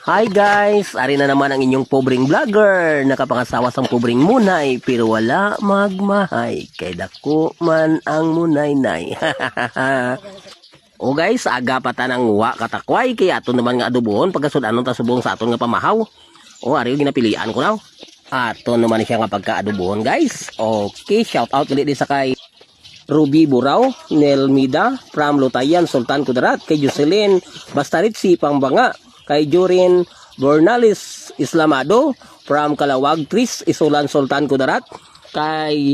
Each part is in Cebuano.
Hi guys! Ari na naman ang inyong pobreng vlogger. Nakapangasawa sang pobreng munay pero wala magmahay. Kay dako man ang munay-nay. O guys, aga pa ta nang wa katakway kay aton naman nga adobohon pagkasudanon ta subong sa aton nga pamahaw. O ari yung ginapilian ko now. Aton naman siya nga pagka-adobohon, guys. Okay, shout out gali di sa kay Ruby Burao, Nelmida from Lutayan, Sultan Kudarat, kay Jocelyn Bastaritsi Pangbanga, kay Jorin Bernales Islamado from Kalawag Tris, Isulan, Sultan Kudarat, kay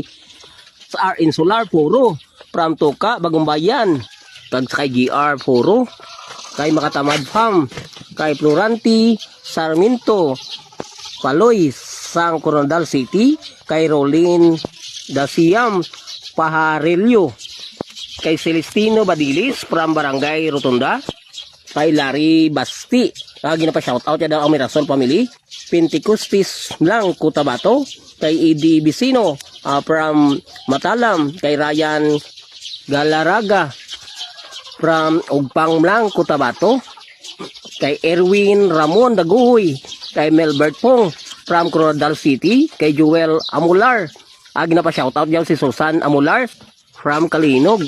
R. Insular Puro from Tuka, Bagumbayan, kag sa kay GR Puro, kay Makatamad Fam, kay Floranti Sarmiento, Paloy, Sang Coronadal City, kay Rolin Dasiam Pajarillo, kay Celestino Badilis from Barangay Rotunda, kay Larry Basti. Lagi na pa shout out yan ang Mirasol family. Pentecostes lang Cotabato, kay Eddie Vicino from Matalam, kay Ryan Galaraga from Ugpang Lang Cotabato, kay Erwin Ramon Daguhoy, kay Melbert Pong from Coronadal City, kay Joel Amular. Agi na pa shoutout yan si Susan Amular from Kalinog.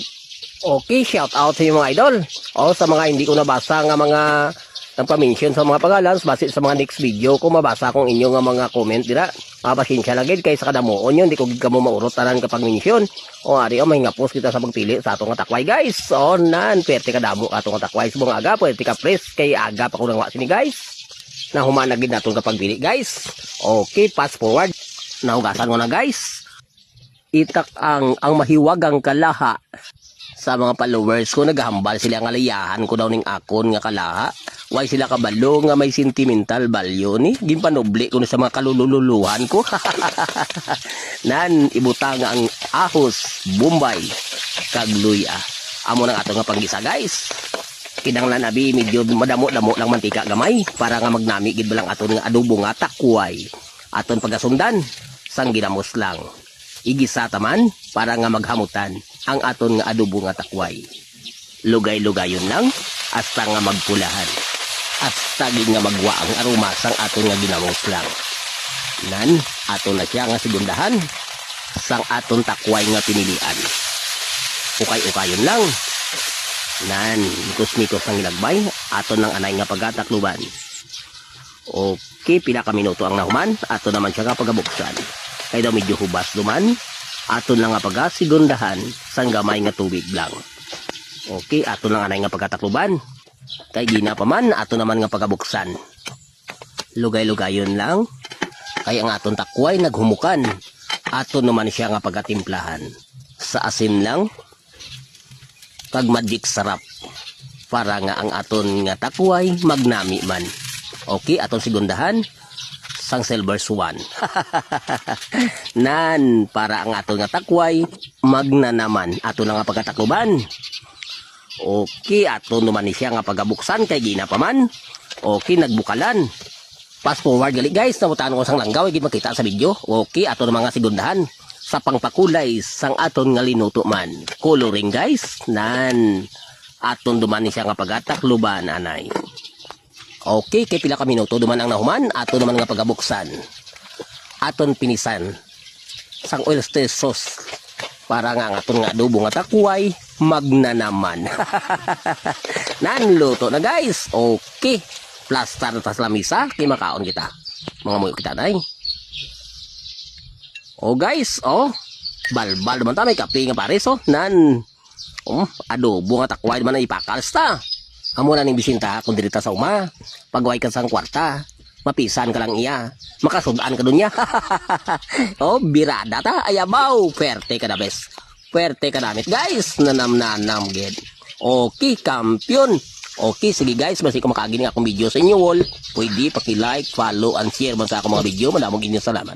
Okay, shout out sa inyo, mga idol. O sa mga hindi ko nabasa nga mga nagpa-mention sa mga pangalan, base sa mga next video ko mabasa kong inyo nga mga comment dira. Ah, pasensya lang gid kay sa kadamuon yun, di ko gid kamo maurot tanan kapag mention. O ari o mahingapos kita sa pagpili sa atong nga takway, guys. O nan, pwerte kadamo atong nga takway subong aga, pwerte ka press kay aga pa ko nang sini, guys. Nahuman na gid naton kapag pili, guys. Okay, fast forward. Nahugasan ko na, guys. Itak ang mahiwagang kalaha sa mga followers ko, naghambal sila nga layahan ko daw ning akon nga kalaha. Way sila kabalo nga may sentimental value ni. Ginpanubli ko ni sa mga kalululuhan ko. Nan ibutang ang ahos, bombay kag luya. Amo nang ato nga panggisa, guys. Kinanglan abi medyo madamo-damo lang mantika gamay para nga magnami gid balang aton nga adobo nga takway. Aton pagasundan sang ginamos lang. Igisa taman para nga maghamutan ang aton nga adobo nga takway. Lugay-lugayon lang hasta nga magpulahan. Hasta gid nga magwa ang aroma sang aton nga ginamos lang. Nan aton na siya nga segundahan sang aton takway nga pinilian. Ukay-ukayon lang. Nan, mikos-mikos ang gilagbay, aton ng anay nga pagatakluban. Okay, pila ka minuto ang nahuman, ato naman siya nga pagabuksan. Kay daw medyo hubas duman, aton lang nga pagasigundahan sang gamay nga tubig lang. Okay, ato lang anay nga pagatakluban. Kay gina pa man, ato naman nga pagabuksan. Lugay-lugayon lang. Kay ang aton takway naghumukan. Ato naman siya nga pagatimplahan. Sa asin lang, kag magic sarap para nga ang aton nga takway magnami man. Okay, aton sigundahan sang silver swan. Nan para ang aton nga takway magnanaman. Ato na nga pagkatakluban. Okay, ato naman ni siya nga pagabuksan kay gina pa man. Okay, nagbukalan. Fast forward gali, guys, namutaan ko sang langgaw, gid makita sa video. Okay, ato na mga sigundahan sa pangpakulay sang aton nga linuto man. Coloring, guys, nan aton duman ni siya nga pagatakluban anay. Okay, kay pila ka minuto duman ang nahuman, ato naman nga pagabuksan. Aton pinisan sang oyster sauce para nga ang aton nga adobo nga takway magnanaman. Nan luto na, guys. Okay. Plaster na ta sa lamisa kay makaon kita. Mga muyo kita nay. Oh guys, oh. Balbal naman ta, may kape nga pares oh. Nan. Oh, adobo nga takway man na ipakals ta. Amo na ning bisinta kung diri ta sa uma. Pagway ka sang kwarta, mapisan ka lang iya. Makasudan ka dun niya. Oh, birada ta. Ayabaw. Pwerte ka na bes. Pwerte ka namit, guys. Nanam-nanam gid. Okay, kampiyon. Okay, sige guys, basi kung makaagi ni akong video sa inyo wall, pwede paki-like, follow, and share man sa akong mga video. Madamong inyo salamat.